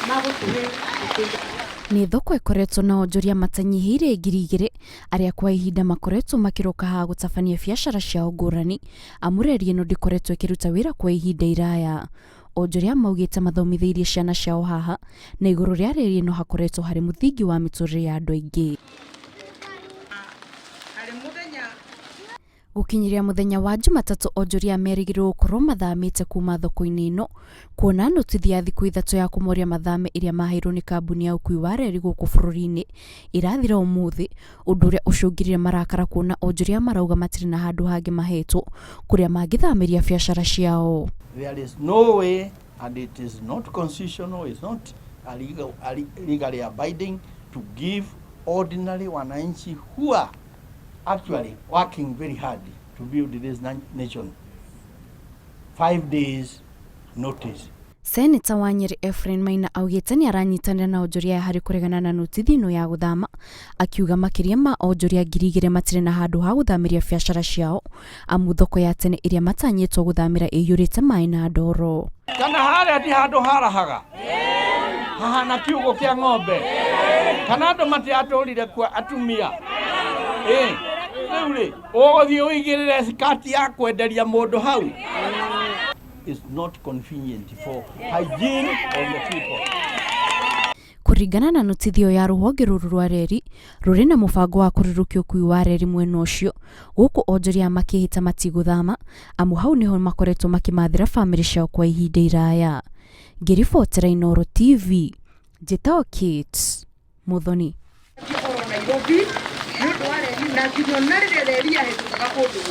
Magũtũhe. Nĩ thoko ĩkoretwo na onjoria matanyihĩire 2000 arĩa kwa ihinda makoretwo makĩroka haha gũtabania biacara ciao ngũrani, amu reri ĩno ndĩkoretwo ĩkĩruta wĩra kwa ihinda iraya. Onjoria maugĩte mathomithĩirie ciana ciao haha na igũrũ rĩa reri ĩno hakoretwo harĩ mũthingi wa mĩtũrĩre ya andũ aingĩ. Gũkinyĩria mũthenya wa Jumatatũ, onjoria merĩgĩrĩirwo gũkorwo mathamĩte kuma thoko-inĩ ĩno, kuona notithi ya thikũ 3 ya kũmoria mathame ĩrĩa maheirwo nĩ kambuni ya ũkui wa reri gũkũ bũrũri-inĩ ĩrathira ũmũthĩ, ũndũ ũrĩa ũcũngĩrĩire marakara kuona onjoria marauga matirĩ na handũ hangĩ mahetwo kũrĩa mangĩthamĩria biacara ciao. There is no way, and it is not constitutional, it's not a legal, a legally abiding to give ordinary wananchi who are actually working very hard to build this nation 5 days notice. Seneta wa Nyeri Ephraim Maina augĩte nĩ aranyitanĩra na onjoria aya harĩ kũregana na notithi ĩno ya gũthama, akiuga makĩria ma onjoria 2000 matirĩ na handũ ha gũthamĩria biacara ciao, amu thoko ya tene ĩrĩa matanyĩtwo gũthamĩra ĩiyũrĩte maĩ na ndoro. Kana harĩa ti handũ harahaga hahana kiugũ kĩa ng'ombe, kana andũ matiatũrire kuo atumia? Ĩ rĩu rĩ, ũgũthiĩ ũigĩrĩre skati ya kwenderia mũndũ hau? Is not convenient for hygiene of the people. Kũringana na notithi ĩyo ya rũhonge rũrũ rwa reri rũrĩ na mũbango wa kũrũrũkia ũkui wa reri mwena ũcio gũkũ, onjoria makĩhĩta matigũthama, amu hau nĩho makoretwo makĩmathĩra bamĩrĩ ciao kwa ihinda iraya. Ngĩribotera Inooro TV, njĩtagwo Kate Muthoni. Oro Nairobi nĩ ũndũ wa reri na nginya ona rĩrĩa reri yahĩtũkaga kũndũ.